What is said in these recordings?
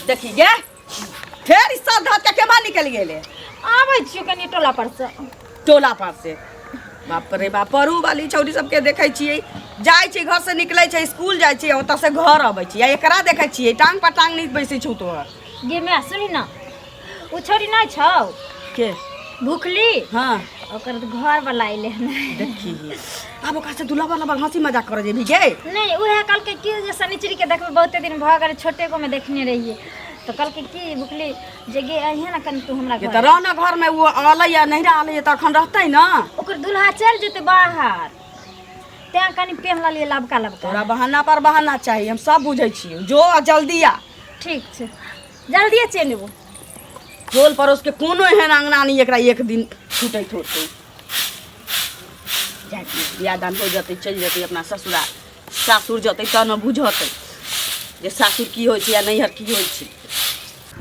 देखी गे, फेर ई सब धत के केना निकलि गेलै? आबै छियो कनि टोला पर से। टोला पर से। बाप रे बाप, पढ़ू वाली छौड़ी सबके देखै छियै, जाइ छै घर से निकलै छै, स्कूल जाइ छै, ओतऽ से घर अबै छै, आ एकरा देखै छियै टांग पर टांग नहि बैसै छौ तोहर। गे माय, सुनी ना, ओ छोरी नहि छौ? के? भुखली। हाँ। ओकर घर वाला अइले हन। देखी, आब ओकरा से दुल्हा वाला हंसी मजाक करे जेबही गे? नहीं, उहे कहलकै कि जे शनिचरी के देखबै बहुते दिन भऽ गेल, छोटे को में देखने रहिए, तऽ कहलकै कि भुखली जे गे अहिए ने कनि तू हमरा ये घर। तऽ रह ना घर में, वो अलै या नहिरा अलै तऽ अखन रहतै ना। ओकर दुल्हा चलि जेतै बाहर, तें कनि पेन ललियै लबका लबका। तोरा बहाना पर बहाना चाही, हम सब बुझै छियै। जो आ जल्दी आ। ठीक छै, जल्दिए चलि एबो। टोल पड़ोस के कोनो एहन अंगना नहीं एकरा एक दिन छूटैत होतै। जाय दियौ, बियाह दान हो जेतै, चलि जेतै अपना ससुराल। सासुर जेतै तब ने बुझतै जे सासुर की होइ छै आ नैहर की होइ छै।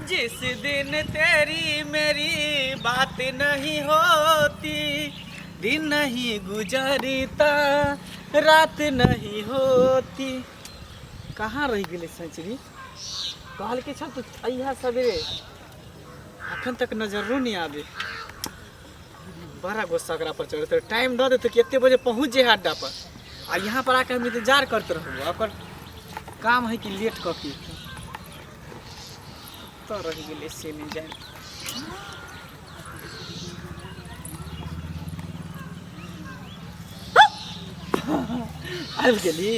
जिस दिन तेरी मेरी बात नहीं होती, दिन नहीं गुजरता, रात नहीं होती। कहाँ रहि गेलै सचरी? कहलकै छल तू अइहा सवेरे, अखन तक नजरो नहि आबे। बड़ा गुस्सा ओकरा पर चढ़ते। टाइम दऽ देतै कि एते बजे पहुँच जे अड्डा पर, आ यहाँ पर आके हम इंतजार करते रहू। ओकर काम है कि लेट कऽ के कतऽ रहि गेलै से नहि जानि। आबि गेली।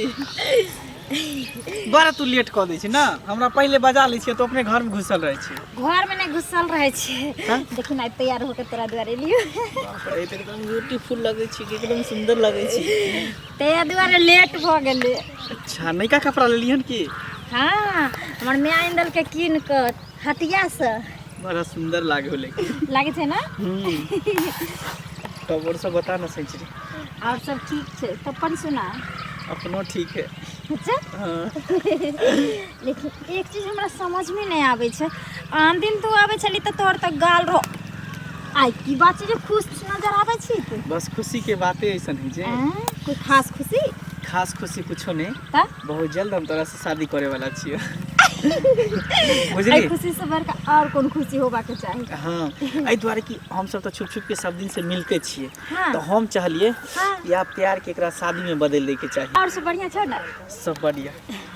बड़ा तू लेट कऽ दै छी ने, हमरा पहिले बजा लै छियै तऽ अपने घरमे घुसल रहै छी। घर में नहीं घुसल रहे छियै। हाँ? देखी ना, तैयार होके तोरा दुआरे एलियो। बाप रे, तऽ एकदम ब्यूटीफुल लगै छी, एकदम सुन्दर लगै छी। तै दुआरे लेट भऽ गेलै। अच्छा, नयका कपड़ा लेलियहन की? हाँ, हमर माय आनि देलकै कीन कऽ हटिया से। बड़ा सुन्दर लागे हो लेकिन। लागै छै ने? तब और सब बता ना सैचरी। और सब ठीक छै, तो अपन सुना। अपनो ठीक है। अच्छा। हाँ। लेकिन एक चीज हमरा समझ में नहीं आबै छै, आन दिन तू आबै छली तऽ तोहर तऽ गाल रहो, आइ की बात छै जे खुश नजर आबै छी तू? बस खुशी के बातें ऐसन है जे। आँय, कोई खास खुशी? खास खुशी कुछो नहीं। तऽ? बहुत जल्द हम तोरा से शादी करे वाला छियो। एहि बुझली? खुशी से बड़का और कोन खुशी होबा के चाही। हाँ, एहि दुआरे कि हमसब तऽ छुप छुप के सब दिन से मिलते छियै। हाँ। तऽ हम चाहलियै हाँ। कि आब प्यार के एकरा शादी में बदलि दै के चाही। और सब बढ़िया छौ ने? सब बढ़िया।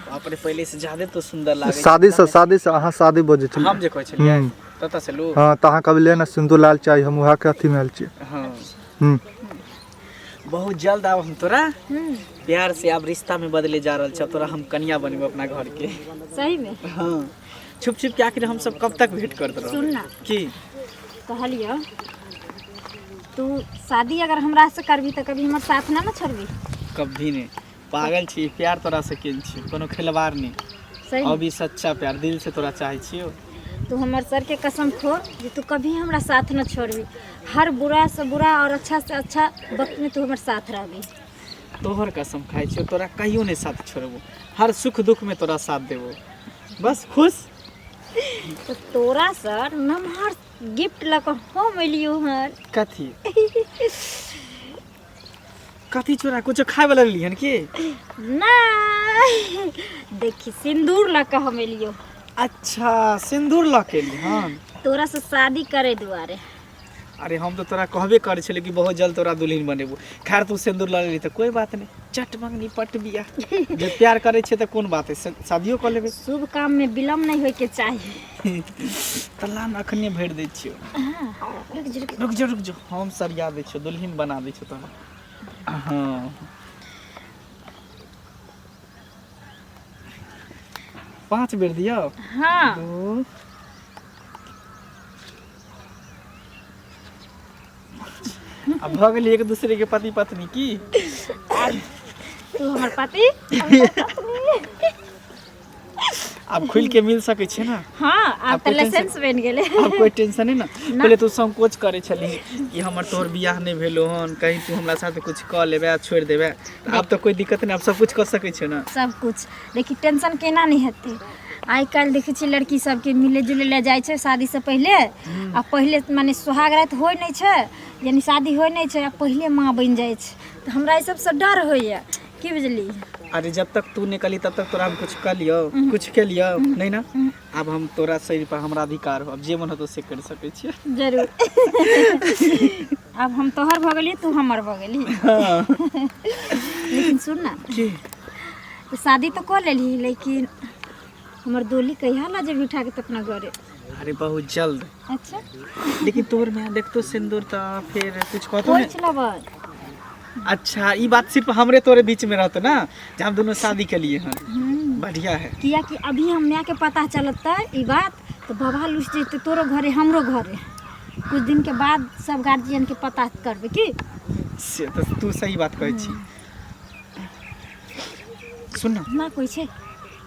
बाप रे, पहिले से ज्यादे तो सुंदर लागे। शादी से, शादी से अहाँ शादी बजै छलियै। हम जे कहै छलियै हम्म। ततऽ से लू। हाँ, तऽ अहाँ कहलियै ने सिन्दूर लाल चाही, हम उएह के अथीमे आयल छियै। हाँ। हम्म। बहुत जल्द आब हम तोरा प्यार से आब रिश्ता में बदले जा रहल छी। तोरा हम कनिया बनेबो अपना घर के। सही में? हाँ, छुप छुप के आखिर हम सब कब तक भेंट करते रहबै? सुन ना। की? कहलियो, तू शादी अगर हमरा से करबी तऽ कभी हमर साथ ना ने छोड़बी? कभी नहीं। पागल छी, प्यार तोरा से केने छी, कोनो खिलवाड़ नहीं। सही में? अभी सच्चा प्यार दिल से तोरा चाहे छियो। तू हमर सर के कसम खो जे तू कभी हमरा साथ न छोड़बी, हर बुरा से बुरा और अच्छा से अच्छा वक्त में तू हमर साथ रहबी। तोहर कसम खाइ छियो, तोरा कहियो नहीं साथ छोड़बो, हर सुख दुख में तोरा साथ देबो। बस खुश? तो तोरा सर नमहर गिफ्ट लऽ कऽ हम एलियो हन। कथी कथी? चोरा कुछो खाय वाला लेलियन की? नहीं, देखी, सिंदूर लऽ कऽ हम एलियो। अच्छा, सिंदूर लऽ के एली हन? तोरा से शादी करे दुआरे। अरे, हम तो तोरा कहबे करै छलियै कि बहुत जल्द तोरा दुल्हन बनेबो। खैर, तू सिंदूर लऽ लेली तऽ कोई बात नहीं, चट मंगनी पट बियाह। जे प्यार करै छै तऽ कोन बात है, शादियो कऽ लेबै। शुभ काम में विलम्ब नहीं होय के चाही। तऽ ला ने, अखने भरि दै छियौ। रुक जो, रुक। रुक जो, रुक जो, हम सरिया दै छियौ, दुल्हन बना दै छियौ तोरा। हाँ, 5 बेर दियौ? हाँ। दू, अब भऽ गेलै एक दूसरे के पति पत्नी की। तू हमर पति, हम तोहर पत्नी। आब खुलि के मिल सकै छै ने? हाँ, आब आब तऽ कोइ टेंशन- लाइसेंस बनि गेलै। आब कोई टेंशन नहीं ना? पहिले तू संकोच करै छलही कि हमर तोहर बियाह नहि भेलो हन, कहीं तू हमरा साथ कुछ कऽ लेबे आ छोड़ि देबे। तऽ आब तऽ कोई दिक्कत नहि, आब सब कुछ कऽ सकै छै ने? सब कुछ। देखी, टेंशन केना नहि हेतै? आइ काल्हि देखै छियै लड़की सबके मिले जुले लए जाइ छै शादीसँ पहिले, आ पहिले माने सोहाग राति होइ नहि छै, यानी शादी होइ नहि छै, आ पहिले माँ बनि जाइ छै। तऽ हमरा एहि सबसँ डर होइए, की बुझली? अरे जब तक तू निकली तब तक तोरा हम कुछ कर लियो, कुछ के लियो नहीं ना। आब हम तोरा शरीर पर हमरा अधिकार हो, अब जे मन होतो से कर सकै छियै। जरूर। आब हम तोहर भऽ गेली, तू हमर भऽ गेली। लेकिन सुन ना। की? तो शादी तो कऽ लेलही, लेकिन हमर डोली कहिया ला जेबही उठा के तो अपना घरे? अरे बहुत जल्द। अच्छा। लेकिन तोहर में देखतो सिंदूर तऽ फिर कुछ कहतो कोई ने। चलाबत। अच्छा, ई बात सिर्फ हमरे तोरे बीच में रहतो ना, जे हम दोनों शादी के लिए हैं। बढ़िया है। किया कि अभी हम माय के पता चलता ई बात तो बवाल उठ जैते, तोरो घरे हमरो घरे। कुछ दिन के बाद सब गार्जियन के पता करबे की। से तो तू सही बात कहै छी। सुन ना। ना कोई छै।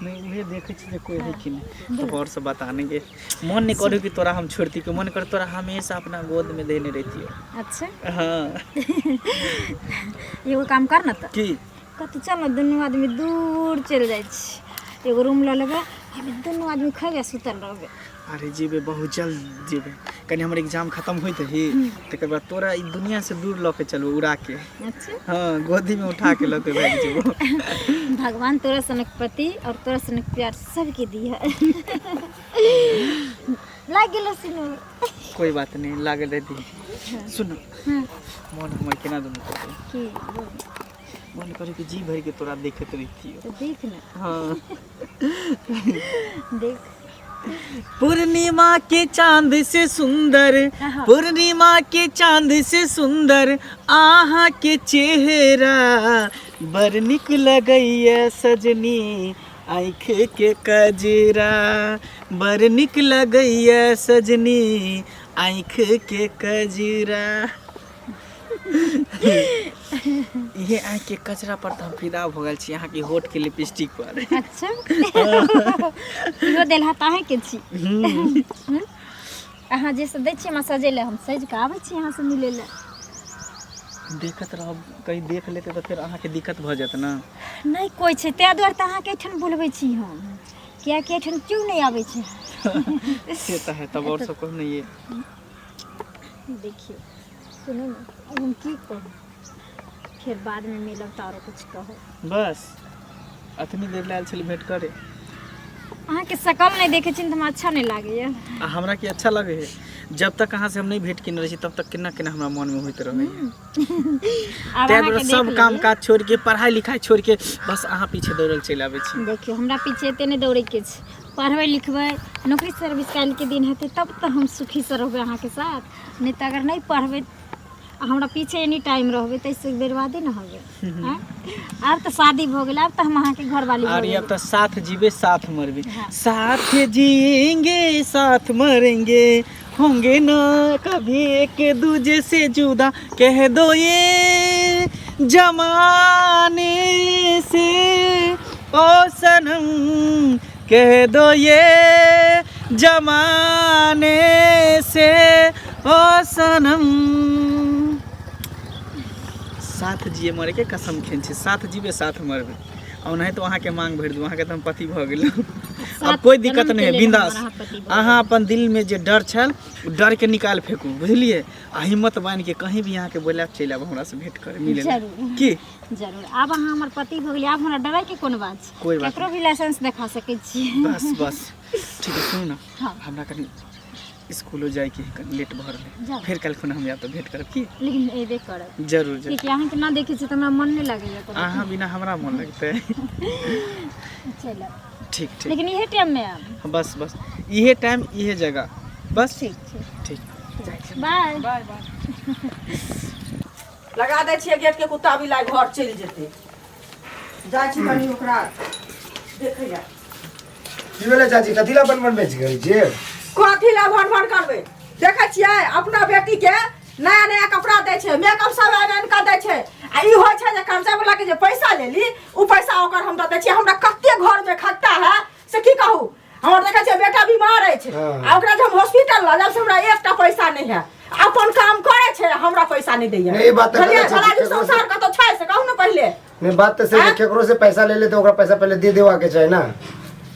नहीं, उहे देखै छी जे कोई है कि नहीं, तो और सब बताने के मन नहीं करू कि तोरा हम छोड़ती के मन कर, तोरा हमेशा अपना गोद में देने रहती हो। अच्छा। हाँ। एगो काम कर ना तऽ। की? कतौ चल ना, दुनू आदमी दूर चलि जाइ छी, एगो रूम लऽ लेबै, हम दुनू आदमी खैबै सुतल रहबै। अरे जेबे, बहुत जल्द जेबे। कनि हमर एग्जाम खत्म होइत ही, तकर बाद तोरा ई दुनिया से दूर लऽ के चलबो उड़ा के। अच्छा। हाँ, गोदी में उठा के लऽ के भागि जेबो। भगवान तोरा सनक पति और तोरा सनक प्यार सबके दिया। लाग गेलो सिनूर। कोई बात नहीं, लागल रहती। सुन। हाँ। मन हमर केना दुनू करे। की? मन करे कि जी भर के तोरा देखैत रहितियो। तो देख ना। हाँ। देख। पूर्णिमा के चांद से सुंदर, पूर्णिमा के चांद से सुंदर आहा के चेहरा, बड़ निक लगैया सजनी आँख के कजरा, बड़ निक लगैया सजनी आँख के कजरा। इहे आँख के कजरा पर तऽ हम फिदा भऽ गेल छी, अहाँके होठ के लिपस्टिक पर। अच्छा, इहो देलहा तऽ अहाँके छी। हम्म? अहाँ जे सब दै छियै हमरा सजै लए, हम सजि कऽ आबै छी अहाँसँ मिलै लए। देखत रहब, कहीं देख लेते तऽ फेर अहाँके दिक्कत भऽ जायत ने। नहि कोइ छै, ताहि दुआरे तऽ अहाँके एहिठाम बोलबै छी हम, किएकि एहिठाम केओ नहि आबै छै। से तऽ है। तब आओर सब कहू ने ये। देखियौ, सुनू ने, अब हम की कहू, फेर बादमे मिलब तऽ आरो किछु कहब। बस अतनी देर लायल छली भेंट करे। अहाँके शकल नहि देखै छी तऽ हमरा अच्छा नहि लागैए। आ हमरा की अच्छा लगे है, जब तक अहाँ से हम नहीं भेंट केने रहै छी तब तक केना केना हमरा मन में होइत रहै। आब ताहि अहाँके दुआरे देख सब काम लेलियै। काज छोड़ि के, पढ़ाई लिखाई छोड़ि के, बस अहाँ पीछे दौड़ल चलि आबै छी। देखियौ, हमरा पीछे एते नहि दौड़ैके छै। पढ़बै लिखबै, नौकरी सर्विस काल्हिके दिन हेतै, तब तऽ हम सुखीसँ रहबै अहाँके साथ। नहि तऽ अगर नहि पढ़बै आ हमरा पीछे एनी टाइम रहबै तऽ एहिसँ बर्बादे ने होबै। आँय? आब तऽ शादी भऽ गेल, आब तऽ हम अहाँके घरवाली भऽ अरे अब गेली। तो साथ जीवे साथ मरबे। हाँ। साथ जिएंगे साथ मरेंगे, होंगे ना कभी एक दूजे से जुदा, कह दो ये जमाने से ओ सनम, कह दो ये जमाने से ओ सनम। साथ जिए मरे के कसम खेन छी, साथ जीवे साथ मरबे। आ ओनाहितो अहाँके मांग भरि दू, अहाँके तऽ हम पति भऽ गेलहुँ। आब सात कोइ दिक्कत जन्मके नहि है। लेल बिंदास। हमर अहाँ पति भऽ। अहाँ अपन दिलमे जे डर छल, ओ डरके निकालि फेकू, बुझलियै? आ हिम्मत बान्हिके कहीं भी अहाँके बोलायब, चलि आयब हमरासँ भेँट करे मिले लए। जरूर। की? जरूर। आब अहाँ हमर पति भऽ गेलियै, आब हमरा डरैके कोन बात छै? कोइ बात। केकरो भी लाइसेंस देखा सकै छियै। बस बस, ठीक है। सुनू ने। हाँ। हमरा कनि स्कूलो जाइके है, कनि लेट भऽ रहलै। जाउ। फेर काल्हि खुना हम आयब तऽ भेँट करब की? लेकिन एबे करब। जरूर जरूर। कियाकि अहाँके ना देखै छी तऽ हमरा मन नहि लगैया कोनो। अहाँ बिना हमरा मन लगतै? चलि आब। ठीक ठीक। लेकिन इहे टाइममे आयब। बस बस, इहे टाइम, इहे जगह, बस। ठीक छै। ठीक। बाय। Bye bye. लगा दै छियै गेट के, कुत्ता बिलाइ घर चलि जेतै। जाइ छी कनि ओकरा देखै लए। की भेलै चाची, कथी लए बन बन बेच गेल छियै? कथी लए भन भन करबै? देखै छियै, अपना बेटी के नया नया कपड़ा दै छै, मेकअप सब आनि आनि कऽ दै छै, आ ई होइ छै जे कर्जा वाला के जे पैसा लेली, ओ पैसा ओकर हम दऽ दै छियै। हमरा कते घर में खगता है से की कहू। हमर देखै छियै बेटा बीमार अछि। हाँ। आ ओकरा जे हम हॉस्पिटल लऽ जायब से हमरा एकटा पैसा नहि है। अपन काम करै छै, हमरा पैसा नहि दैया। नहीं, ई बात तऽ बुझलियै? गलत छै। भला जे केकरो से- संसार कतौ छै से कहू ने पहिले। नहीं, बात तऽ सही छै। आँय? केकरो से पैसा ले ले तऽ ओकरा पैसा पहिले दे देबाके चाही ना।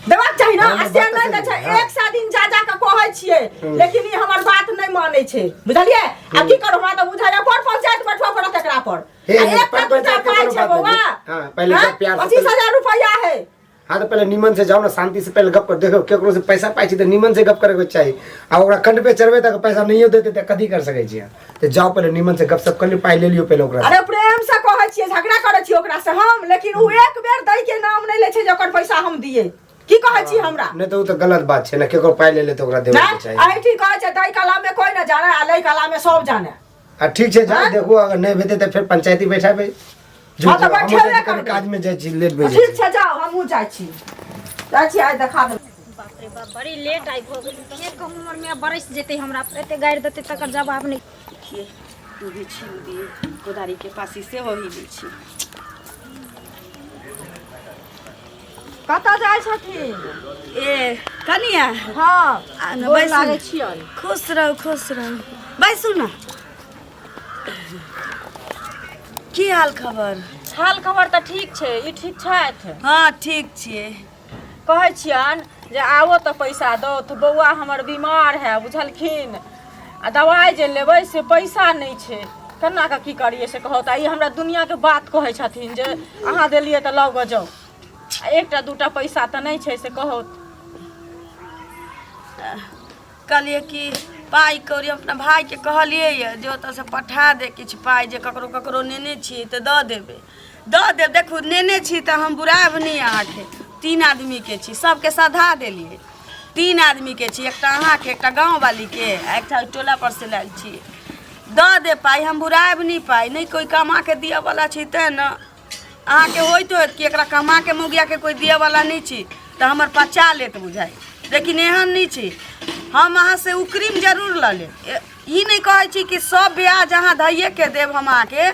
देबाक चाही ना। हाँ, आ से बात तऽ नहि दै सही छै। छै, हाँ। एक सए दिन जा जा कऽ कहै छियै, लेकिन ई हमर बात नहि मानै छै, बुझलियै? आ की करू, हमरा तऽ बुझाइया पर पंचायत बैठबऽ पड़त एकरा पर। हे, आ एकटा पर दूटा पंचायत के पाइ कोनो छै बात नहीं। बौआ। हाँ, पहिले हाँ? जब प्यार से 25,000 रुपैआ है। हाँ तऽ पहिले नीमन से जाउ ने, शांति से पहिले गप कर। देखो, केकरो से पैसा पाइ छै तऽ नीमन से गप करे के चाही। आ ओकरा कंठ पे चढ़बै तक पैसा नहियो देतै तऽ कथी कर सकै छियै? तऽ जाउ, पहिले नीमन से गप सप कर लियौ, पाइ ले लियौ पहिले ओकरा से। अरे, प्रेम से कहै छियै, झगड़ा करै छियै ओकरा से हम, लेकिन ओ एक बेर दै के नाम नहि लै छै जे ओकर पैसा हम दियै। की कहै छी हमरा? नहि तऽ ओ तऽ गलत बात छै ने, केकरो पाइ ले ले तऽ ओकरा देबे के नहि चाही। एहिठी कहै छै, दै कला में कोई न जाने आ लै कला में सब जाने। आ ठीक छै, जाउ। हाँ? देखू, अगर नहि भेटै तऽ फेर पंचायती बैठाबै। जो हाँ, तऽ जो, हमहूँ बैठेबे जाइ छी, कनि करबै। काजमे जाइ छी, लेट भऽ जाइ ठीक छै। छै, जाउ, हमहूँ जाइ छी, जाइ छी, आइ देखा देबै। बाप रे बाप, बड़ी लेट आइ भऽ गेल। फेर कहूँ हमर माय बरसि जेतै हमरा पर, एते गारि देतै तकर जवाब नहि। देखिए, दूभी छील दिए, कोदारीके पासी सेहो हिलै छै। कतऽ जाइ छथिन? ए कनिया। हँ। आ ने गोर बैसू। लागै छियनि। खुश रहू, खुश रहू, बैसू ने। की हाल खबर? हाल खबर तऽ ठीक छै। ई ठीक छथि? हँ, ठीक छियै। कहै छियनि जे आबो तऽ पैसा दौ तऽ बौआ हमर बीमार है, बुझलखिन? आ दवाइ जे लेबै से पैसा नहि छै। केना कऽ की करियै से कहू तऽ। ई हमरा दुनिआँके बात कहै छथिन जे अहाँ देलियै तऽ लऽ कऽ जाउ, आ एकटा दूटा पैसा तऽ नहि छै, से कहू। कहलियै कि पाइ कौड़ी हम अपना भाइके कहलियै यऽ जे ओतऽसँ पठा दे किछु पाइ, जे ककरो ककरो नेने छियै तऽ दऽ देबै, दऽ देब। देखू, नेने छी तऽ हम बुरायब नहि अहाँके। तीन आदमीके छी, सबके सधा देलियै। तीन आदमीके छी, एकटा अहाँके, एकटा गाँववालीके आ एकटा ओहि टोला पर से लायल छियै। दऽ दे पाइ, हम बुरायब नहि। पाइ नहि कोइ कमाके दिअवला छै तेँ ने। अहाँके होइत होइत कि एकरा कमाके मौगियाके कोइ दिअवला नहि छी तऽ हमर पचा लेत बुझाइ, लेकिन एहन नहि छै। हम अहाँसँ उक्रीम जरूर लऽ लेब। ई नहि कहै छी कि सब ब्याज अहाँ धैयेके देब हम अहाँके,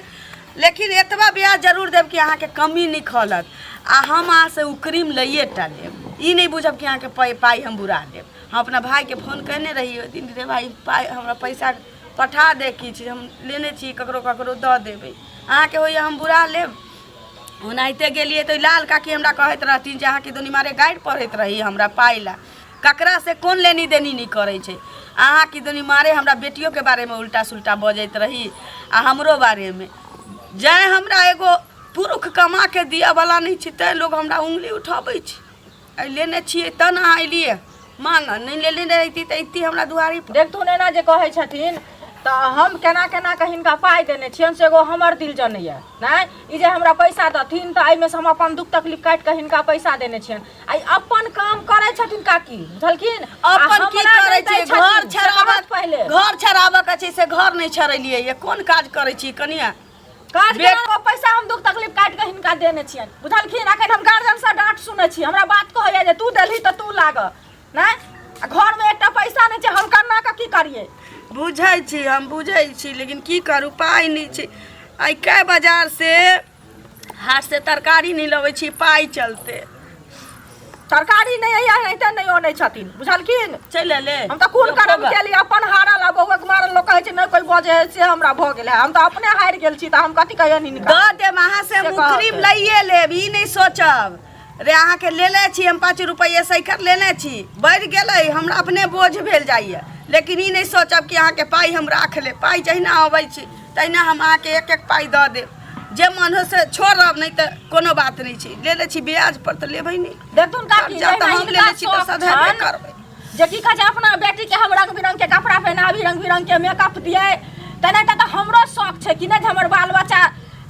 लेकिन एतबा ब्याज जरूर देब कि अहाँके कमी नहि खलत। आ हम अहाँसँ उक्रीम लैए टा लेब, ई नहि बुझब कि अहाँके पाइ हम बुरा देब। हम अपना भाइके फोन कयने रही ओहि दिन, रे भाइ, पाइ हमरा पैसा पठा दे किछु, हम लेने छी ककरो ककरो, दऽ देबै। अहाँके होइए हम बुरा लेब? ओनाहिते गेलियै तऽ लाल काकी हमरा कहैत रहथिन जे अहाँके दुनी मारे गारि पढ़ैत रही हमरा पाइ ला। ककरा से कोन लेनी देनी नहि करै छै। अहाँ की दुनी मारे हमरा बेटियोके बारेमे उल्टा सुल्टा बजैत रही आ हमरो बारेमे। जैं हमरा एगो पुरुख कमाके दिअवला नहि छै तैँ लोग हमरा उंगली उठबै छै। आइ लेने छियै तब ने अहाँ एलियै मांगऽ, नहि लेने रहिती तऽ अइती हमरा दुआरी पर? देखथुन, एना जे कहै छथिन तऽ हम केना केना कऽ हिनका पाइ देने छियनि से एगो हमर दिल जनैए। नहि, ई जे हमरा पैसा देथिन तऽ एहिमे से हम अपन दुख तकलीफ काटि कऽ हिनका पैसा देने छियनि। आ ई अपन काम करै छथिन काकी, बुझलखिन? आ अपन की हमरा करै नहि दै छै? घर छथिन, से छड़ाबऽ कहत पहिले। घर छड़ाबऽ के छै से घर नहि छड़ेलियै। ये कोन काज करै छी कनिया? काज केना? पैसा हम दुख तकलीफ काटि कऽ हिनका देने छियनि, बुझलखिन? अखन हम गार्जियनसँ डाँट सुनै छी। हमरा बात कहैया जे तू देलही तऽ तू लाग नहि, आ घरमे एकटा पैसा नहि छै। हम केना कऽ की करियै? बुझै छी, हम बुझै छी, लेकिन की करू, पाइ नहि छै। आइ कै बाजार से हाट से तरकारी नहि लबै छी पाइ चलते। तरकारी नहि अइ एनाहिते नहि अनै छथिन, बुझलखिन? चलि एलै। हम तऽ कोन करम केली? अपन हारल आ बौआक मारल। लोक कहै छै नहि कोइ बजै है, से हमरा भऽ गेल है। हम तऽ अपने हारि गेल छी तऽ हम कथी कहियनि हिनका? दऽ देब अहाँ से हम से कहत। उक्रीम लैए लेब, ई नहि सोचब रे। अहाँके लेले छी हम 5 रुपैए सैकड़ लेने छी, बढ़ि गेलै, हमरा अपने बोझ भेल जाइए, लेकिन ई नहि सोचब कि अहाँके पाइ हम राख लेब। पाइ जहिना अबै छी तहिना हम अहाँके एक एक पाइ दऽ देब। जे मन हो से छोड़ब, नहि तऽ कोनो बात नहि छै। लेले छी ब्याज पर तऽ लेबै नहि। देखथुन काकी, कर्जा तऽ जहिना हम हिनका लेने छी तऽ शौक सधेबे छनि, करबै। जे की कहै छै, अपना बेटी के हम रंग बिरंग के कपड़ा पहिनाबी, रंग बिरंग के मेकअप दिए, तेनाहिते तऽ हमरो शौक छै कि नहि जे हमर बाल बच्चा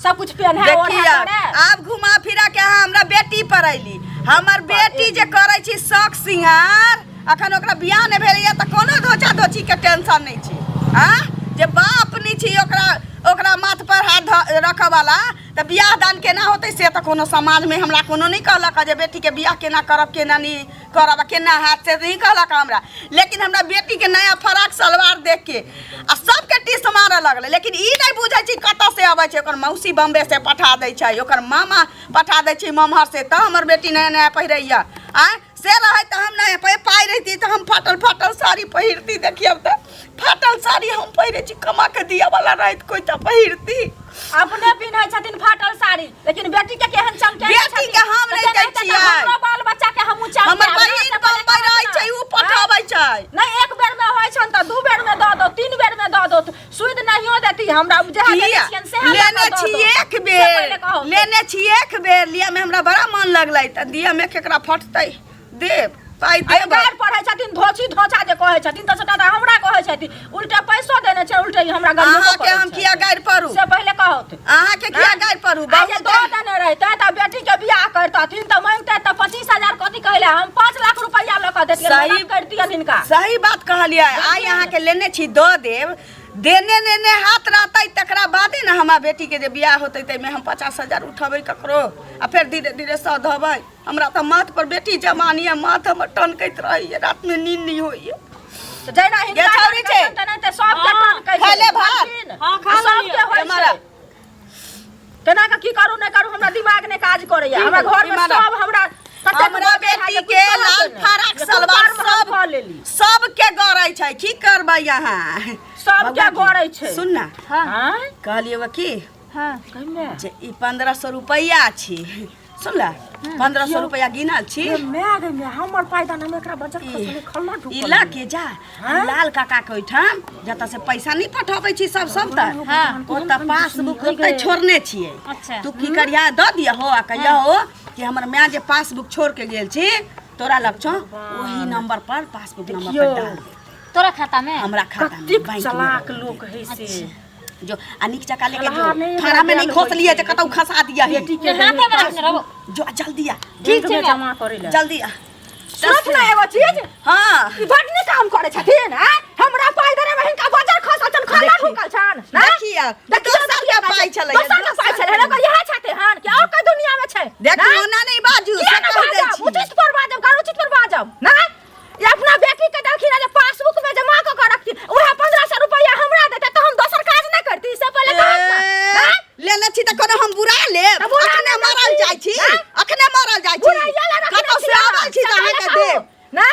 सब कुछ पेन्हे ओढ़े देखिए, करे। आब घुमा फिरा के अहाँ हमरा बेटी पर अयली। हमर बेटी जे करै छी शौक सिंगार, अखन ओकरा बियाह नहि भेलैया तऽ कोनो धोचा धोची के टेंशन नहि छै। आ जे बाप नहि छै ओकरा ओकरा माथ पर हाथ रखऽ वाला, तऽ बियाह दान केना होतै? से तऽ कोनो समाजमे हमरा कोनो नहि कहलक जे बेटीके बियाह केना करब, केना नहि करब आ केना हैत, से नहि कहलक हमरा। लेकिन हमरा बेटीके नया फराक सलवार देखके आ सबके टीस मारऽ लगलै। लेकिन ई नहि बुझै छी कतऽ से अबै छै। ओकर मौसी बम्बे से पठा दै छै, ओकर मामा पठा दै छै ममहर से, तऽ हमर बेटी नया नया पहिरैया। आँय, से रहै तऽ हम नहि पाइ रहिती तऽ हम फाटल फाटल साड़ी पहिरती? देखियौ तऽ, फाटल साड़ी हम पहिरै छी। कमा के दिअ वाला रहैत कोइ तऽ पहिरती? अपने पिन्है छथिन फाटल साड़ी, लेकिन बेटी के केहन चमके? बेटी के हम नहि दै छियै। हमरो बाल बच्चा के हमहूँ चमकाएब। हमर बहिन बम्बई रहै छै, उ पठाबै छै। नहि, एक बेर में होइ छनि तऽ दू बेर में दऽ दो, तीन बेर में दऽ दो, सूद नहियो देती। बेटी हमरा जहाँ देने किया? छियनि सेहा लऽ लेने कऽ दऽ छी दो। एक से बेर पहिले कहू। लेने छी एक बेर लिया में हमरा बड़ा मन लगलै तऽ दिया में केकरा फटतै देब पाइ आ देब गारि पढ़ै छथिन धोछी धोछा जे कहै छथिन तऽ सबटा तऽ हमरा कहै छथिन उल्टे पैसो देने छै उल्टे ई हमरा गालियो अहाँके हम किया गारि पढ़ू से पहिले कहत अहाँके किया गारि पढ़ू आ जे बहुत दऽ देने रहितै तऽ बेटी के बियाह करतथिन तऽ मांगतै तऽ 25000 कथी कहले हम 5 लाख रुपया लऽ कऽ देतियै सही- मदद करतियनि हिनका सही बात कहलियै आइ अहाँके लेने छी दऽ देब देने नेने हाथ रहतै तकरा बादे ने हमरा बेटीके जे बियाह होतै ताहिमे हम 50,000 उठेबै ककरो आ फेर धीरे धीरे सधबै हमरा तऽ माथ पर बेटी जवान यऽ माथ हमर टनकैत रहैए रातिमे नींद नहि होइए तऽ जहिना हिनका गे छौरी छै। टनकै तेनाहिते सबके टनकै छै खैले भात। बुझलखिन? हाँ, खा आ सबके लेलियै। होइ एम्हर आ। छै तेना कऽ की करू नहि करू हमरा दिमाग नहि काज करैया हमरा घर मे एम्हर आ। सब हमरा ततेक हमरा बजै है बेटी जे के कुछ लाल कहत नहि। फराक जे कोन सलवार कर्म हम सब कऽ लेली सबके गड़ै छै की करबै अहाँ सबके बौआ गड़ै छै। सुन ना हाँ आँय? कहलियै की हाँ कहिमे जे ई 1500 रुपैआ छी सुन ला 1500 रुपैआ गिनल छी गे माय गे माय हमर पायदान हम एकरा बजट खसले खल्ला ई ढुकल लऽ के जा लाल काका के ओहिठाम जतऽ से पैसा नहीं पठबै छी सब सब तऽ हाँ। ओतऽ पासबुक ओतऽ छोड़ने छियै अच्छा। तू की करिया दऽ दिया हो आ कहिया हो कि हमर माय जे पासबुक छोड़ के गेल छी तोरा लग छौ ओही नंबर पर पासबुक नंबर पर डाल दे तोरा खाता में हमरा खाता में कतेक बैंक में चलाक लोक है से जो आ नीक जकाँ लेके जो चलाह नहि थाना में नहीं रहल खोस लिए जे होइ छै। कतौ खसा दिया ही बेटी के हाथे में रखने रहो जो जल्दी आ ठीक छै बैंक में जमा करै लए जल्दी आ सुनत ना एगो चीज हाँ ई बड नीक काम करै छथिन आँय हमरा पाइ देने में हिनका बजर खसल छन खाना ढुकल छन देखिए दोसर के पाइ छलै दोसर के पाइ छलै लोक इएह छथिन हन कि और के दुनिया में छै देखू ओना नहीं बाजू किया से ने कहि दै बाजब छी उचित पर बाजब गैर उचित पर बाजब ना ई अपना बेटी के देलखिन जे पासबुक में जमा कऽ के रखथिन उएह 1500 रुपया हमरा देते तऽ हम दोसर काज नहि करती से पहिले कहत ना ए, आँय? लेने छी तऽ कोनो हम बुरा लेब तऽ बुरा अखने नहि मरल छी, जाइ छी आँय? अखने मरल जाइ छी बुराइया लए रखने कतौ छी से अहाँ, आबल छी से तऽ पहिले अहाँके कहू, देब ना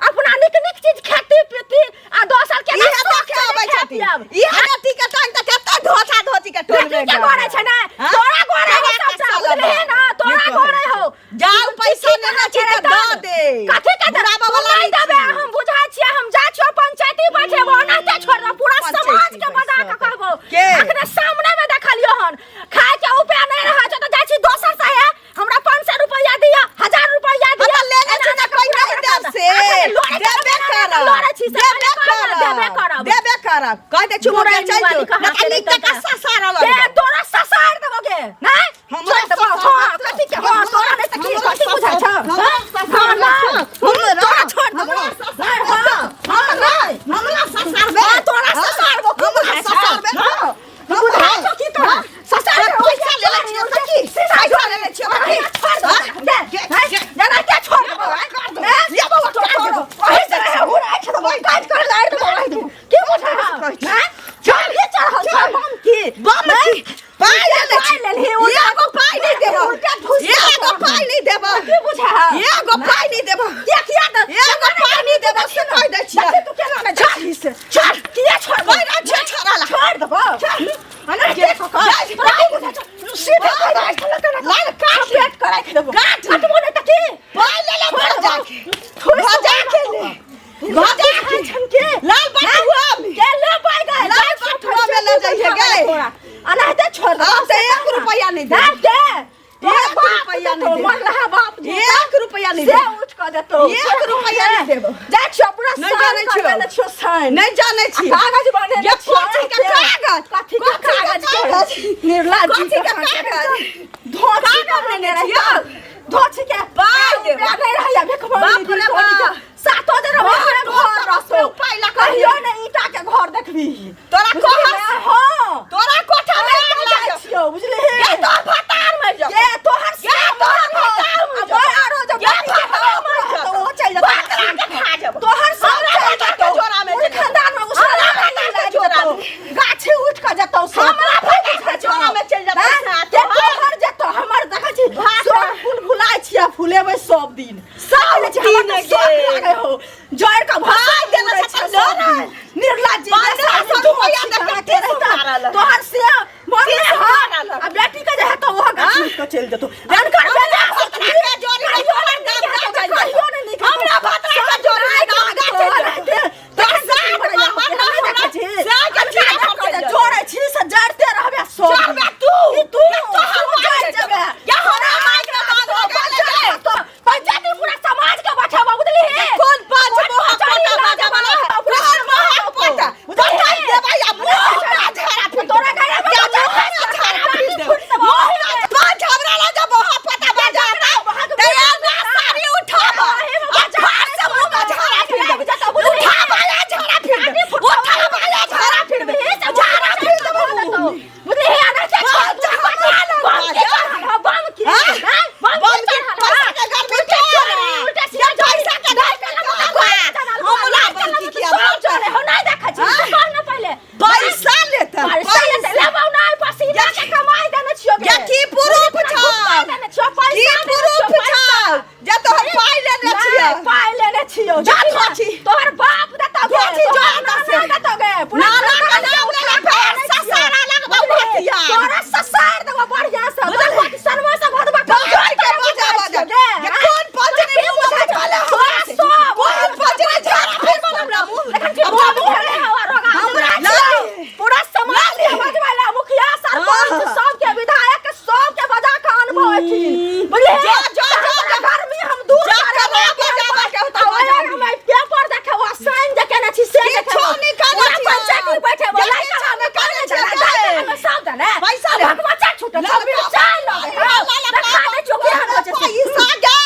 अपना नीक नीक चीज खेती पीती आ दोसर के इहे देखे आबै छथिन इहे बेटी के टांग तऽ कते धोचा धोची के टोल बेटी के गोरे छै ने तोरा गोरे हो सबटा बुझलिही ना तोरा गोरे हो जाउ पैसा लेने छी तऽ दऽ दे कथी के बुढ़ाबा तू वाला नहि नहि देबे छी। हम बुझाइ छियै हम जाइ छियै पंचायती बैठेबो ओनाहिते छोड़ देबो पूरा पंचायती समाज के बजा के कहबो के? अखने सामने में देखलियो हन खाय के उपाय नहि रहै छै तऽ जाइ छी दोसर से हे हमरा 500 रुपया दिअ 1000 रुपया दिअ हमरा लेने छी तऽ कोइ नहि देब से देबे करब लड़ै छी से देबे पहिले देबे करब करब देबे करब कहि दै छी हम बुराइ बेचै वाली छी कहाँ नहि से नीक देतै जकाँ ससार के तोरा ससार देबो गे नहि हमरा छोड़ देबो हां कथी के हां तोरा नहि तऽ की कथी बुझाइ छौ हां नहि तोरा छोड़ देबो नहि हां हां नहि हमरा ससारबे हां तोरा ससारबो की हमरा बुझाइ छौ ससारबे हां की बुझाइ छौ की तोरा ससार पैसा लेले छियै तऽ की पैसा लेले छियै तऽ की छोड़ देबो गे जेना के छोड़ देबो ले बाबा काट देबो ओही से रहे हुर आँखि देबो काट कर लारि देबो की बुझाइ छौ चल ये चढ़ल छौ बम की बम की पाइ लेले पाइ छी लेलही, उल्टा एगो पाइ नहि देबो उल्टा घुस एगो पाइ नहि देबो की बुझा एगो पाइ नहि देबो किया किया तऽ एगो पाइ नहि देबो से कहि दै छियै देखी तू केना ने जाही से छोड़ किया छोड़ कहि रहल छियै छोड़ऽ ला छोड़ देबो अना के कह तोरा की बुझा छौ सीधे कहि दै छौ केना लाल काट ले। पेट कराइ देबो काट ले। काटबो नहि तऽ की पाइ लेले छोड़ भऽ जा देबो भऽ जा के ले भऽ जा के छन के लाल बटुआ में के ले पाइ गए लाल बटुआ में ले जाइए गे अनाहिते छोड़ देबो हम तऽ एक रुपैआ नहि ना देब के एक रुपैआ नहि देब मर रहा बाप जी एक रुपैआ नहि से देब उठ कऽ देतौ एक रुपैआ नहि देबौ। जाइ छियौ पूरा नहि साइन जानै कर छियौ। देने छियौ साइन नहि जानै छी कागज बनेने ये छियौ कथी के कागज कथी के कथी के कागज कागज? निर्लज कथी के कागज? धोती कागज बनेने लेने रहियौ धोती के पाइ देबौ। रुपैआ नहि रहैया भिखमंगी बाप रे धोती के बाप। सातो दिन बाप घर रे रहतौ पाइ लऽ कऽ कहियो नहि ईटा के घर देखबी तोरा बुझलिही कोहा ने? हाँ तोरा कोठा में आग जाइ लागल छियौ बुझलिही गे तोर भतार मरि जाओ ये तोहर गे तोहर भतार मरि जाओ आरो जब गे भतार मरि तो जाओ वो चल जेतौ भतरा के खा जेबो तोहर सब हमरा चल भतार के जेतौ झोरा में ओहि चलि जेतौ। खानदान में हमरा भतार के झोरा में। गाछी उठ के जेतौ सब हमरा भतार के झोरा में चलि जेतौ हैं? से के तोहर जेतौ हमर देखै छी सब फूल फुलाइ छियै फुलेबै सब दिन सब सब दिन दिन शौक गे। लागै हो जड़ के भसा भाग देने देने छै छै सब दिन निर्लज्ज 1500 रुपैआ दऽ के के तीस मारल। तोहर से मरले तीस हन मारल। आ बेटी के जे हेतौ ओहो गाछी उठ के चलि जेतौ अनकर हमरा बेटा भतरा के जोड़ी में तोहर नाम कहियो गाछ चलि जेतौ। नहि नीक हमरा भतरा के जोड़ी में नाम गाछ चलि जेतौ। तोहर साथ में मरल हमरा साथ के चीरा पर चलि जेतौ। जोड़ै छी से छियौ जा धोची। तोहर बाप देतौ गे धोची, जा तोहर एतऽ से। नाना देतौ गे पूरा नाना के खानदान नाम के लेला उठा फेर के आनै ससारा छियौ। लगबौ हथियार। तोरा ससार देबौ बढ़िया से तोरा सनमा से भदवा जोड़ के बजा बजा गे ये कोन पंचनी मुंह में बैठल है हमरा से? कोन पंचनी झाड़ा फिर हमरा मुंह लेकिन की अब जा मुंह मुंह रे हवा रोगा हमरा हमरा लाली। पूरा समाज के बजवाला मुखिया सरपंच सब के विधायक के सब के बजा के अनुभव हथिन बुझलिए जा, जा, जा, जा। गर्मी हम दूर जा, करे जा, बजा, बजा, बजा, बजा। हम पेपर देखे वो साइन जे केने छी से देखे किछो नहि केने पूरा छी पंचायत में बैठे वो जे लड़का किछो हम नहि केने केने छी छी। हम सब जाने पैसा ले। भगवा चा छूटल लड़का सब चाय लगे देखा दे चौकी हम बचे पैसा गे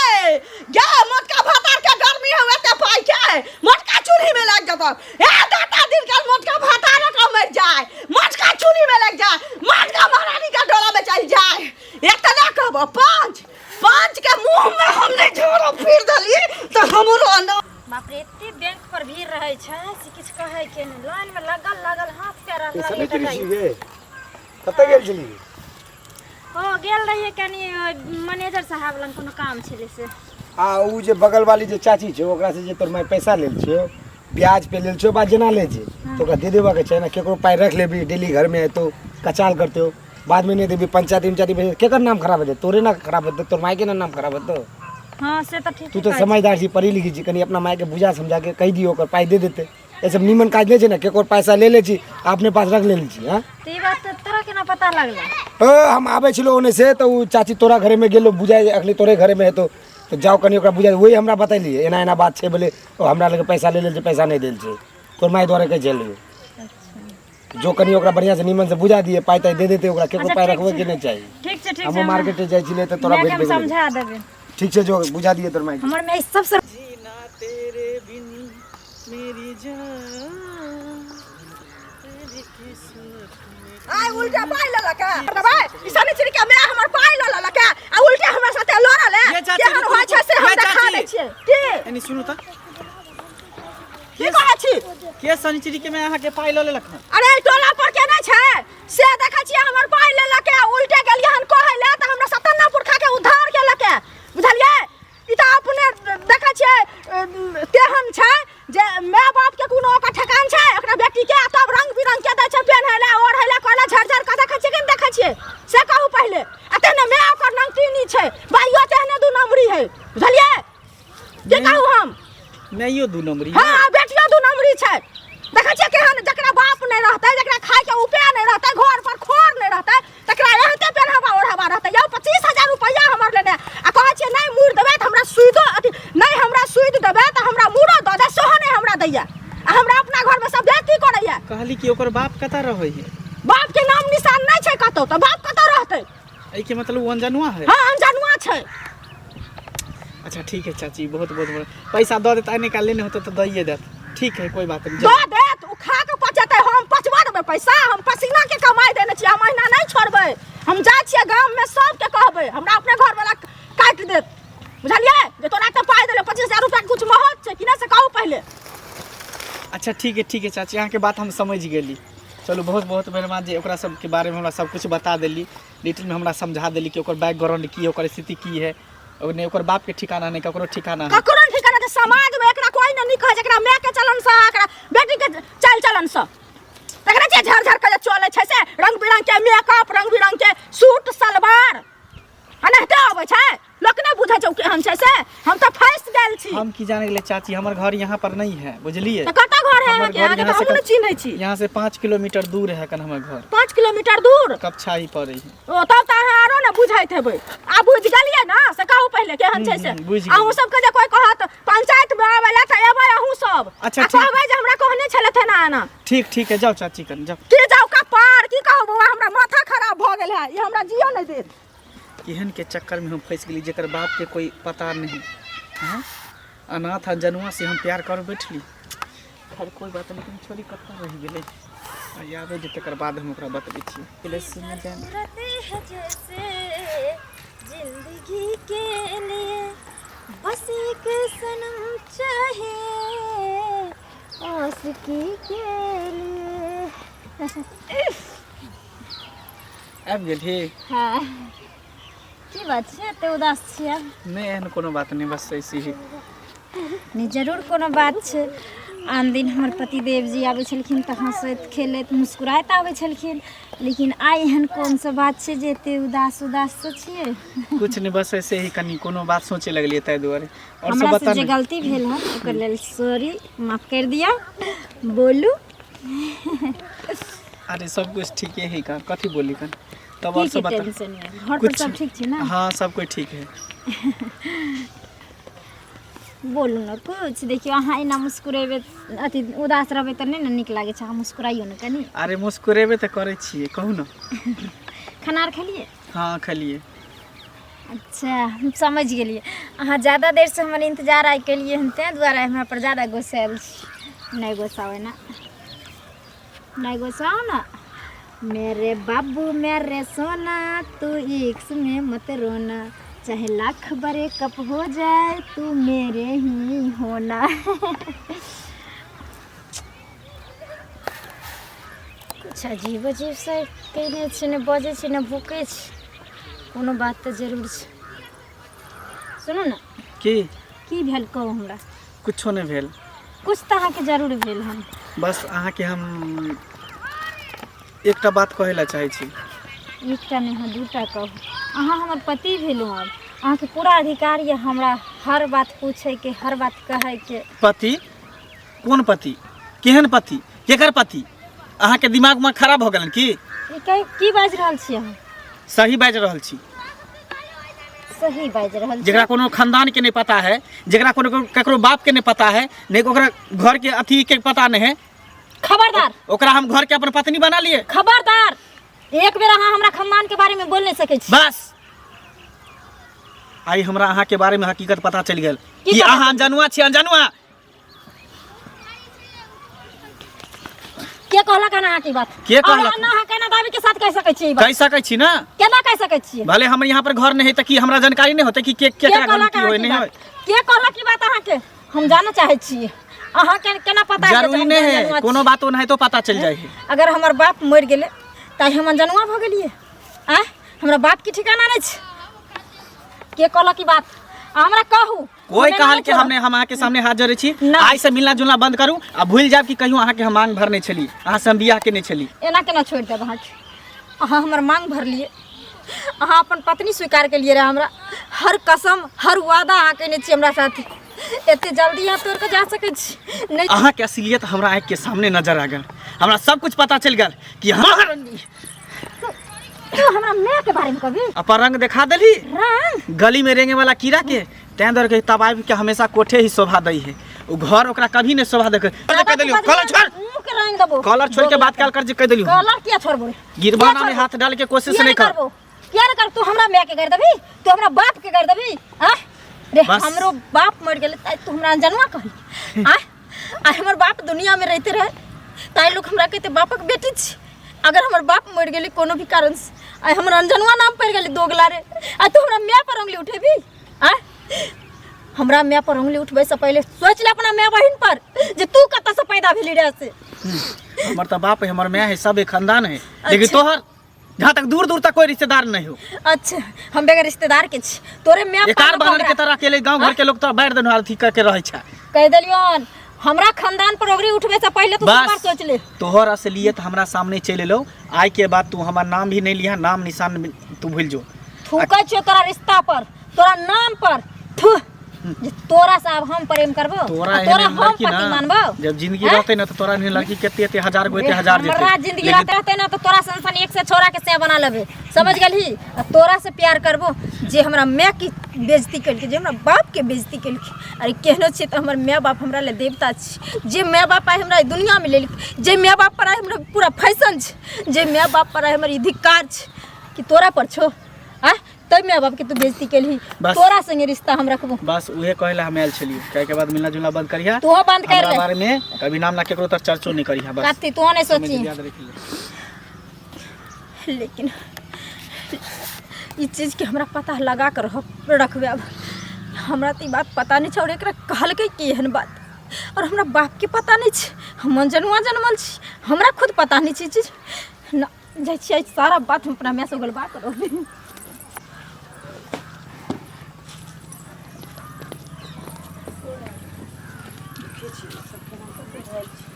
गे मोटका भातार के गर्मी हवे ते पाई के मोटका चूल्ही में लग जतो ए दाता दिन काल मोटका भातार के मर जाए मोटका चूल्ही में लग जाए मोटका महारानी का डोला में चल जाए इतना कहबो पांच पांच के मुंह में हम नहीं झोरो फिर दली तो हमरो न बाप रे एते बैंक पर भीड़ रहै छै से किछु कहै के नहि लाइन में लगल लगल हाथ पैर पैसा लगल नहि चोरी छी गे कतऽ गेल छली ओ गेल रहियै कनि मैनेजर साहब लग कोनो काम छलै से आ उ जे बगल वाली जे चाची छै ओकरा से जे तोर माय पैसा लेल छियौ ब्याज पे लेल छियौ बा जेना ले छै तऽ ओकरा दे देबाके छै ने केकरो पाइ रख लेबही डेली घरमे एतौ कचाल करतौ बादमे नहि देबही पंचायत उंचायत में केकर नाम खराब हेतै तोरे ना खराब हेतौ तोर मायके ना नाम खराब हेतौ हँ से तऽ ठीक तू तऽ समझदार छी पढ़ी लिखी छी कनि अपना मायके बुझा समझा के कहि दियौ ओकर पाइ दे देतै ई सब नीमन काज नहि छै ने केकर पैसा ले लै छी आ अपने पास रख लेने छी हँ तऽ ई बात तऽ तोरा केना पता लगला ओ हम आबै छलहुँ ओने से तऽ ओ चाची तोरा घरेमे गेलो बुझाइ अखनी तोरे घरेमे हेतौ तऽ जाउ कनि ओकरा बुझाइ वही हमरा बतेलियै एना एना बात छै बोले ओ हमरा लग पैसा ले लेल छै पैसा नहि देल छै तोर माय दुआरे कहै छलियै जो कनि ओकरा बढ़िआँ से नीमन से बुझा दियै पाइ ताइ दे देतै ओकरा केकरो अच्छा, पाइ ठीक रखबै छै। के नहि चाही ठीक छै ठीक छै हमहूँ मार्केट जाइ छलियै तऽ तोरा मायके भेट हम भेल समझा देबै ठीक छै जो बुझा दियै तोर मायके हमर माय सबसँ जीना तेरे बिन मेरी जान तेरी किस्मत में आइ उल्टा पाइ लेलक है भाई ई शनिचरी के माय हमर पाइ लऽ लेलक है आ उल्टे हमरा साथे लड़ल है ये चाची, केहन रुकू, होइ छै से हम ये देखा चाची। दै छियै की एनी सुनू तऽ की कहै छी के शनिचरी के मैं अहाँके पाइ लऽ लेलक हन अरे ई टोला पर के नहि छै से देखै छियै हमर पाइ लेलक है उल्टे गेलियै हन कहै लए तऽ हमरा सतन्ना पुरखा के उद्धार केलक है बुझलियै ई तऽ अपने देखै छियै तेहन छै जे माय बाप के कोनो ओकर ठेकान छै ओकरा बेटी के आ तब रंग बिरंग के दै छै पेन्है लए ओढ़ै लए कहै लए झड़ झड़ कऽ देखै छियै कि नहि देखै छियै से कहू पहिले आ तेहने माय ओकर नमकीनी छै भाइयो तेहने दू नम्बरी है बुझलियै की कहू हम नहियो दू नम्बरी हाँ बेटियो दू नम्बरी छै देखै छियै केहन जकरा बाप नहि रहतै जकरा खायके उपाय नहि रहतै घर पर खोर नहि रहतै तकरा एहते पेन्हावा ओढ़ावा रहतै यौ 25,000 रुपैआ हमर लेने आ कहै छियै नहि मुड़ देबै तऽ हमरा सूदो अथी नहि हमरा सूद देबै तऽ हमरा मुड़ो दऽ दे सेहो नहि हमरा दैया आ हमरा अपना घरमे सब बेइज्जती करैया कहली कि ओकर बाप कतऽ रहै है बाप के नाम निशान नहि छै कतौ तऽ बाप कतऽ रहतै एहिके मतलब ओ अनजनुआ है हाँ अनजनुआ छै अच्छा ठीक है चाची बहुत बहुत बहुत पैसा दऽ देत आइ निकाल लेने होते तऽ दैए देत ठीक है कोई बात नहीं दऽ देत ओ खा के पचेतै हम पचवा देबै पैसा हम पसीना के कमाई देने छियै हम अहिना नहि छोड़बै हम जाइ छियै गाममे सबके कहबै हमरा अपने घरवाला काटि देत बुझलियै जे तोरा तऽ पाइ देले 25,000 रुपया के कुछ महत्व छै कि नहि से कहू पहिले अच्छा ठीक है चाची अहाँके बात हम समझि गेली चलू बहुत बहुत मेहरबान जे ओकरा सबके बारेमे हमरा सब किछु बता देली डिटेलमे हमरा समझा देली कि ओकर बैकग्राउंड की है ओकर स्थिति की है और नहि ओकर बापके ठिकाना नहि ककरो ठिकाना नहि ककरो नहि ठिकाना छै समाजमे एकरा कोइ नहि नीक कहै छै एकरा मायके चलनसँ एकरा बेटीके चालि चलनसँ तकरा जे झर झर के जे चलै छै से रंग बिरंग के मेकअप रंग बिरंग के सूट सलवार एनाहिते अबै छै लोक नहि बुझै छै ओ केहन छै से हम तऽ फँसि गेल छी हम की जाने गेलै चाची हमर घर यहाँ पर नहीं है बुझलिए तऽ कतऽ घर है हमर अहाँके अहाँके घर तऽ यहाँ से हमहूँ नहि चिन्है छी यहाँ से 5 किलोमीटर दूर है कन हमर घर 5 किलोमीटर दूर कपछाही पड़े है ओ तब तऽ अहाँ आरो ने बुझैत हेबै आ बुझि गेलियै ने से कहू पहिले केहन छै से बुझि गेलियै। अहूँ सबके जे कोइ कहत पंचायत मे आबै लए तऽ एबै अहूँ सब अच्छा, आ ठीक। कहबै जे हमरा कहने छलथि एना एना ठीक ठीक है जाओ चाची कन जाओ की जाउ कपार की कहू बौआ हमरा माथा खराब भऽ गेल है ई हमरा जियो नहि देत एहन के चक्कर में हम फंस गेली जेकर बाप के कोई पता नहीं हैं अनाथ अनजनुआ से हम प्यार कर बैठली खैर कोई बात नहीं लेकिन छोरी कतऽ रहि गेलै आ आबै जे तकर बाद हम ओकरा बतबै छियै गेलै सुन जान जरूरत है जैसे जिंदगी के लिए बस एक सनम चाहिए आशिकी के लिए आबि गेल हे हाँ की बात छै एते उदास छियै नहि एहन कोनो बात नहि बस ऐसे ही नहि जरूर कोनो बात छै। आन दिन हमर पतिदेव जी आबै छलखिन तऽ हँसैत खेलैत मुस्कुराइत आबै छलखिन, लेकिन आइ एहन कोन सा बात छै जे एते उदास उदास से छियै? कुछ नहीं, बस ऐसे ही कनी कोनो बात सोचे लगलियै ताहि दुआरे। और सब हमरा बता से जे ने। गलती भेल हन ओकर लेल सॉरी, माफ कर दिया। बोलू। अरे सब कुछ ठीके है का, कथी बोली कन तब। और की सब के बता। टेंशन है? घर पर कुछ सब ठीक छै ना? हाँ, सब कोई ठीक है। बोलू ने कुछ। देखियौ, अहाँ एना मुस्कुरेबै, अथी उदास रहबै तऽ नहि ने नीक लागै छै। अहाँ मुस्कुराइयौ ने कनि। अरे मुस्कुरेबे तऽ करै छियै, कहू ने। खाना आर खेलियै? हाँ, खेलियै। अच्छा, हम समझ गेलियै, अहाँ ज्यादा देरसँ हमर इंतजार आइ केलियै हन, ताहि दुआरे हमरा पर ज्यादा गोसायल छी। नहि गोसाउ, एना नहीं गोसाओ ना मेरे बाबू, मेरे सोना, तू इश्क में मत रोना, चाहे लाख ब्रेकअप हो जाए तू मेरे ही होना। कुछ अजीब अजीब से कयने छै, ने बजै छै ने भूकै छै। कोनो बात तऽ जरूर छै। सुनू ने। की? की भेल, कहू हमरा। कुछो नहि भेल। कुछ तऽ अहाँके जरूर भेल हन। बस अहाँके हम एकटा बात कहै लए चाहै छी। एकटा नहि, अहाँ दूटा कहू। अहाँ हमर पति भेलहुँ, आब अहाँके पूरा अधिकार यऽ हमरा हर बात पूछैके, हर बात कहैके। पति? कोन पति? केहन पति? केकर पति? अहाँके दिमागमे खराब भऽ गेलन की? ई की बाजि रहल छी अहाँ? सही बाजि रहल छी। सही बाजि रहल छी। जकरा कोनो खानदान के नहीं पता है, जकरा कोनो ककरो बाप के नहीं पता है, नहीं ओकरा घर के अथी के पता नहीं है। खबरदार! ओकरा हम घर के अपन पत्नी बना लिए। खबरदार, एक बेर अहाँ हमरा खानदान के बारे में बोल नहीं सकै छी। बस आइ हमरा अहाँ के बारे में हकीकत पता चलि गेल की कि पता अहाँ अनजानुआ छी, अनजानुआ। के कहलक हन अहाँ की बात? के कहलक? और अहाँ केना दाबी के साथ कहि सकै छी ई बात? कहि सकै छी ना। केना कहि सकै छी? भले हमर यहाँ पर घर नहीं है तऽ की हमरा जानकारी नहीं होते कि के के केकरा घर में कहलक की होय अहाँ की नहीं बात? होय? के कहलक ई बात अहाँके? हम जानऽ चाहै छी, अहाँके केना पता है जे जरूरी हम नहीं है अनजानुआ छी? कोनो बात ओनाहितो पता चलि जाइ है। अगर हमर बाप मरि गेलै तऽ हम अनजानुआ भऽ गेलियै? आँय, हमरा बाप के ठिकाना नहि छै? के कहलक ई बात, अहाँ हमरा कहू। कोई हमे कहल नहि के छोड़ब। हमने हम अहाँके सामने हाथ जोड़ै छी। ना। आइ से मिलना जुलना बंद करू आ भूलि जायब कि कहियो अहाँके हम मांग भरने छली, अहाँ से हम बियाह केने छली। एना केना छोड़ि देब अहाँके? अहाँ हमर मांग भरलियै, अहाँ अपन पत्नी स्वीकार केलियै रहए हमरा। हर कसम, हर वादा अहाँ केने छी हमरा साथे, एते जल्दी अहाँ तोड़ि कऽ जा सकै छी? नहि। अहाँके असलियत हमरा आँखि के सामने नजर आ गेल, हमरा सब कुछ पता चलि गेल कि अहाँ तू हमरा माय के बारे में कभी अपन रंग देखा देली। रंग? गली में रेंगे वाला कीड़ा के तैं दर के तब आबि के हमेशा कोठे ही शोभा दै है, ओ घर ओकरा कभी नहीं शोभा दे। कह देलियो कलर छोड़। मुंह के रंग देबो। कलर छोड़ के बात काल कर जे कह देलियो। कलर किया छोड़बो रे? गिरबाना में हाथ डाल के कोशिश किया नहीं कर। करबो? किया नहीं कर? तू हमरा माय के कर देबी? तू हमरा बाप के कर देबी? आ रे? बस। हमरो बाप मर गेलै ताइ तू हमरा अनजानुआ कहली? आ आ हमर बाप दुनिया में रहते रहे ताहि लोग हमरा कहते बापक बेटी छी। अगर हमर बाप मर गेलै कोनो भी कारण से, आइ हमर अनजानुआ नाम पड़ि गेलै, दोगला रे। आ तू हमरा माय पर उंगली उठेबी? आ हमरा माय पर उंगली उठबै से पहिले सोच ले अपना माय बहिन पर जे तू कतऽ से पैदा भेली रहे से। हमर तो बाप है, हमर माय है, सब एक खानदान है, लेकिन अच्छा। तोहर जहाँ तक दूर दूर तक कोई रिश्तेदार नहीं हो। अच्छा, हम बगैर रिश्तेदार के छी? तोरे माय एकार पालक बहन हमरा। के तरह अकेले गांव घर के लोग तो बैठ देन अथी करके रहै छै। कहि देलियौन, हमरा खानदान पर ओगरी उठबे से पहिले तू बस। दू बार सोच ले। तोहर असलियत हमरा सामने चलि एलौ। आइ के बाद तू हमर नाम भी नहीं लिहा, नाम निशान भी तू भूल जो। थूकै छियो तोरा रिश्ता पर, तोरा नाम पर थू, जे तोरा से आब हम प्रेम करबो तोरा आ एहन तोरा एहन हम लड़की पति ना मानबो। जब जिंदगी हैं? रहते ना तो तोरा एहन लड़की केते एते हजार गो एते हजार जेते। हमरा जिंदगी लेकिन रहते रहते ना तो तोरा सन सन एक से छोरा के से बना लेबे, समझ गेलही? आ तोरा से प्यार करबो जे हमरा माय की बेइज्जती केलकै, जे हमरा बाप के बेइज्जती केलकै। अरे केहनो छियै तऽ हमर माय बाप हमरा लए देवता छै। जे माय बाप आइ हमरा एहि दुनियामे लेलकै, जे माय बाप पर आइ हमरा पूरा फैशन छै, जे माय बाप पर आइ हमर अधिकार छै, कि तोरा पर छौ? आँय, तब माय बाप के तू बेइज्जती केलही? बस। तोरा संगे रिश्ता हम रखबो। बस उहे कहे ला हम आयल छलियै। कहे के बाद मिलना जुलना बंद करिहा। तोहो बंद कर हमरा ले। बारे में कभी नाम ना केकरो तक चर्चो नहीं करिहा बस। कथी तू नहीं सोची। याद रखी ले। लेकिन ई चीज के हमरा पता लगा कर रखबे। अब हमरा तऽ ई बात पता नहि छै और एकरा कहलकै कि एहन बात, और हमरा बाप के पता नहि छै। हम अनजनुआ जनमल छी, हमरा खुद पता नहि छै ई चीज न। जाइ छियै, सारा बात हम अपना मायसँ उगलबा कऽ रहबै। देखै छी सब केना कऽ बुझाइ छै।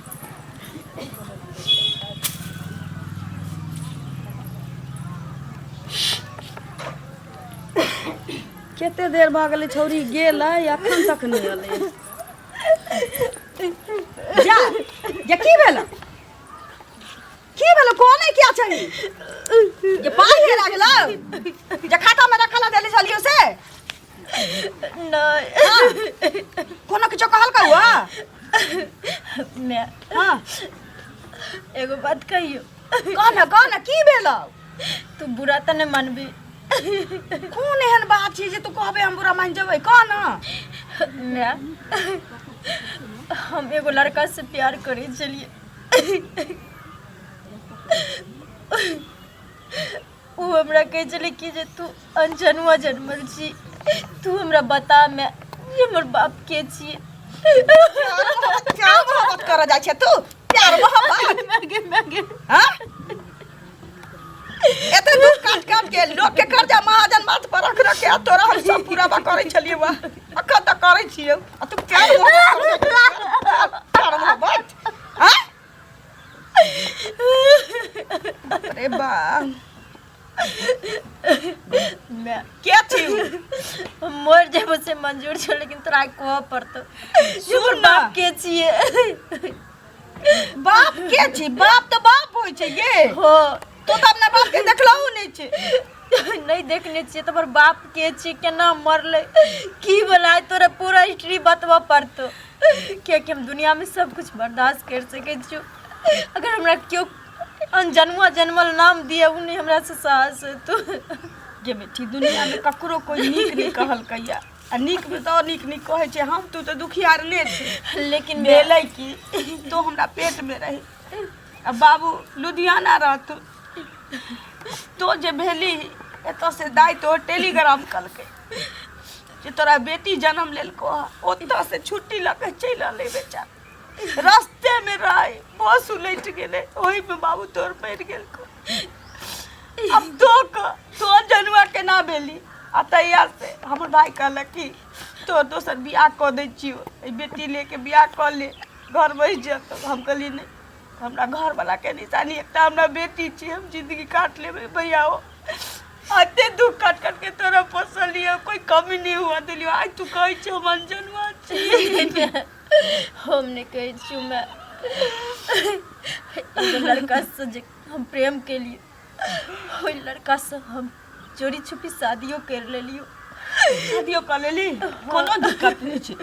कते देर भऽ गेलै छौरी गेलै अखन तक नहि एलै। जा जे की भेल, की भेल, कोने किया छै जे पाइ हेरा गेलौ जे खाता में रखल देले छलियो से? नहीं। कोनो किछो कहलकौ हुआ? मैं हाँ। एगो बात कहियो? कह न, कह न, की भेलौ? तू बुरा तऽ नहि मानबी? कोन एहन बात छै जे तू कहबे हम बुरा मान जेबै? कह न। मैं हम एगो लड़का से प्यार करै छलियै। ओ हमरा कहै छलै कि जे तू अनजनुआ जनमल छी, तू हमरा बता मैं जे हमर बाप के छियै। प्यार मोहब्बत करऽ जाइ छै तू, प्यार मोहब्बत? मैं हाँ, एते दुख काट काट के लोक के कर्जा महाजन माथ पर रख रख के आ तोरा हम सब पूरा बा करै छलियै वा अखन तक करै छियै आ तू प्यार मोहब्बत करै छै, प्यार मोहब्बत? हाँ, अरे बा। मैं के छी? हम मर जेबो से मंजूर छौ, लेकिन तोरा कहऽ पड़तौ जे हमर सुन ना। बाप के छियै। बाप के छी? बाप तऽ बाप होइ छै ये। हो। तू तऽ अपना बाप के देखलहु नहि छै। नहीं देखने छियै तऽ हमर बाप के छियै, केना मरलै, की भेलै, तोरा पूरा हिस्ट्री बतबऽ पड़तौ, कियाकि हम दुनियामे सब कुछ बर्दाश्त करि सकै छियौ। अगर हमरा केओ अनजनुआ जनमल नाम दिए, ओ नहि हमरासँ साहस हेतौ। गे बेटी, दुनिया में ककरो कोई नीक नहीं कहलकैया आ नीक में तऽ नीक नीक कहै छै। हम तू तऽ दुखियारले छी। लेकिन भेलै कि तो हमरा पेट में रही आ बाबू लुधियाना रहतु। तो जे भेली एतऽ से दाइ तो टेलीग्राम कलकै जे तोरा बेटी जन्म लेलको हँ। ओतऽ से छुट्टी लऽ के चलि अलै बेचारा। रास्ते में रहै, बस उलटि गेलै, ओहिमे बाबू तोर मरि गेलको। अब तो तो जनुआ केना भेली? आ तहिया से हमर भाई कहलक कि तोर दोसर बियाह कऽ दै छियौ, एहि बेटी लेके बियाह कऽ ले, घर बसि जेतौ। हम कहलियै नहि, हमरा घरवला के निशानी एकटा हमरा बेटी छी, हम जिंदगी काट लेबै। भैया, ओ एते दुख काट काट के तोरा पोसलियै, कोई कमी नहीं हुआ देलियो, आइ तू कहै छौ हम अनजनुआ छी? हम नहि कहै छियौ। मैं एगो लड़कासँ जे हम प्रेम केलियै, ओहि लड़कासँ हम चोरी छुपी शादियो करि लेलियौ। शादियो कऽ लेली, कोनो दिक्कत नहि छै।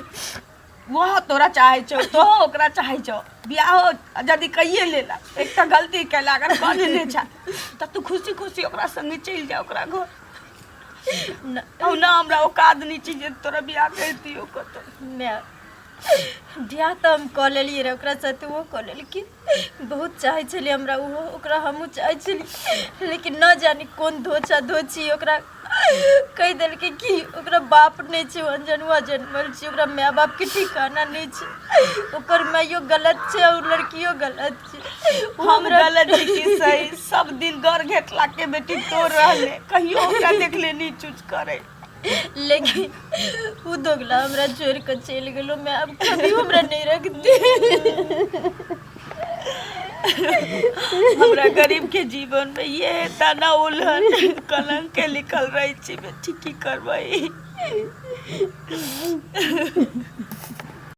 वह तोरा चाहै छौ, तोहो ओकरा चाहै छौ। बियाहो यदि कैये लेला, एकटा गलती कैला अगर कऽ लेने छ तऽ तू खुशी खुशी ओकरा संगे चलि जा ओकरा घर। ना हमरा औकात नहि छै जे तोरा बियाह करि दियौ कतौ। माय, बियाह तऽ हम कऽ लेलियै रहए ओकरा साथे, ओहो कऽ लेलखिन। बहुत चाहै छलियै हमरा ओहो, ओकरा हमहूँ चाहै छलियै, लेकिन न जानी कोन धोछा धोछी ओकरा कहि देलकै कि ओकरा बाप नहि छै, ओ अनजनुआ जनमल छै, ओकरा माय बापके ठिकाना नहि छै, ओकर माइयो गलत छै आओर लड़कियो गलत छै। ओ हम हमरा गलत छी कि सही? सब दिन गौर घेटला के बेटी तोड़ रहले, कहियो ओकरा देखले नहीं चूज करे। लेकिन ओ दोगला हमरा छोड़ि कऽ चलि गेलो। मैं अब कभी हमरा नहीं रखती। हमरा गरीब के जीवन में ये ताना उलहन कलंक के लिखल रही छी। बेटी, की करबै?